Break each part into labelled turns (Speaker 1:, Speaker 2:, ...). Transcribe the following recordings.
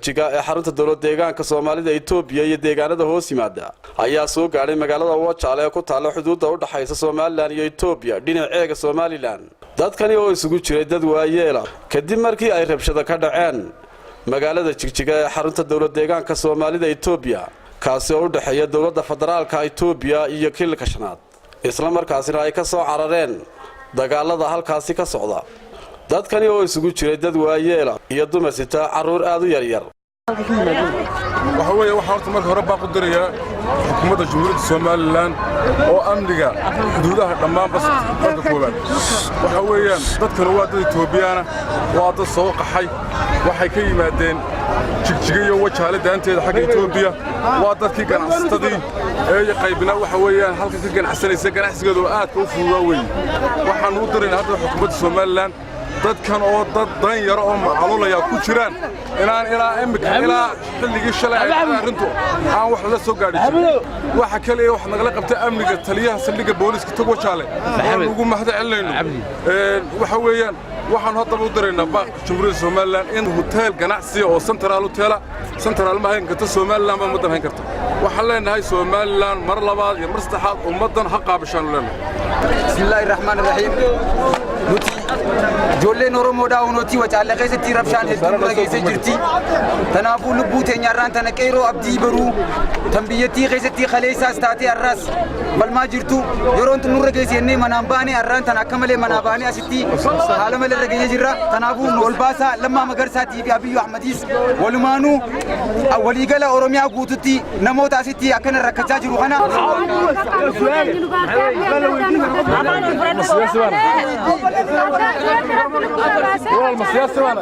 Speaker 1: Jigjiga ee xarunta dowlad deegaanka Soomaalida Itoobiya iyo deegaanada hoos yimaada ayaa soo gaadhay magaalada Wajaale ee ku taalla xuduudda u dhaxaysa Somaliland iyo Itoobiya, dhinaceega Somaliland. Dadkani oo isugu jiray dad waayeela, kadib markii ay rabshado ka dhaceen magaalada Jigjiga ee xarunta dowlad deegaanka Soomaalida Itoobiya, kaasi oo u dhexeeya dowladda federaalka Itoobiya iyo Kililka Shanaad, isla markaasina ay ka soo carareen dagaalada halkaasi ka socda. Dadkani oo isugu jiray dad waayeela iyo dumar sita carruur aad u yaryar.
Speaker 2: Waxa weeye, waxaan horta marka hore baaq u dirayaa xukuumadda Jamhuuriyadda Somaliland oo amniga xuduudaha dhammaanba. Marka koowaad, waxa weeyaan, dadkana waa dad Itoobiyaana, waa dad soo qaxay. Waxay ka yimaadeen Jigjiga iyo Wajaale daanteeda xagga Itoobiya. Waa dadkii ganacsatadii ee qaybina waxa weeyaan halkan ka ganacsanaysa, ganacsigeedu oo aadka u fududaa weeye. Waxaannu u diraynaa hadda xukuumadda Somaliland, dadkan oo dad dan yaro oo macalulaya ku jiraan, inaan ilaa immika, ilaa xilligii shalay ay dhacday arrintu, aan wax lala soo gaadhi jirin. Waxa kaliya wax nagala qabta amniga taliyaha saldhigga booliiska Tog Wajaale, oon ugu mahad celinayno. Waxa weeyaan, waxaanu haddaba u diraynaa baaq Jamhuuriyadda Somaliland in hoteel ganacsiya oo central hoteela, central ma hayn karto Somaliland baa ummaddan hayn karta. Waxaan leenahay Somaliland, mar labaad iyo mar saddexaad, ummaddan ha qaabishaanu leenahay.
Speaker 3: Bismillaahi Rahmaan Rahiim. Nuti ijoolleen Oromoodhaa hunooti Wacaalle keessatti rabshaan hedduu nurra geessee jirti. Kanaafuu lubbuu teenyarraan tana qeeroo abdii baruu tan biyyattii keessatti kaleessaas taatee har'aas balmaa jirtu yeroon tun nurra geesse jennee manaan baane. Har'aan tana akka malee manaa baane asitti haala malee irra geenye jirra. Kanaafuu nu ol baasaa. Lammaa Magarsaatii fi Abiyyu Ahmadiis walumaanuu waliigala Oromiyaa guututti namoota asitti akkana rakkachaa jiru kana.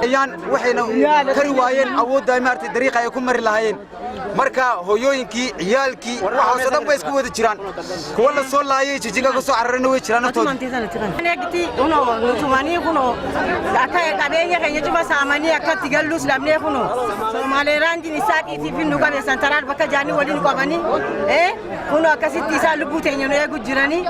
Speaker 3: Ayaan waxayna kari waayeen awoodda maaragtay dariiqa ay ku mari lahaayeen. Marka hooyooyinkii, ciyaalkii, waxaasoo dhan bay isku wada jiraan. Kuwa la soo laayay, Jijiga ka soo cararana way jiraan naftooda.
Speaker 4: Negti uno nutumanii kuno akka qabeenya keenya cufa saamanii akkatti gallus dhabnee kuno Somaaleeraandiin isaaqiitiif nu qabe santaraal bakka jaanii waliin qabanii kuno akkasitti isaan lubbuu teenya nu eegu jiranii.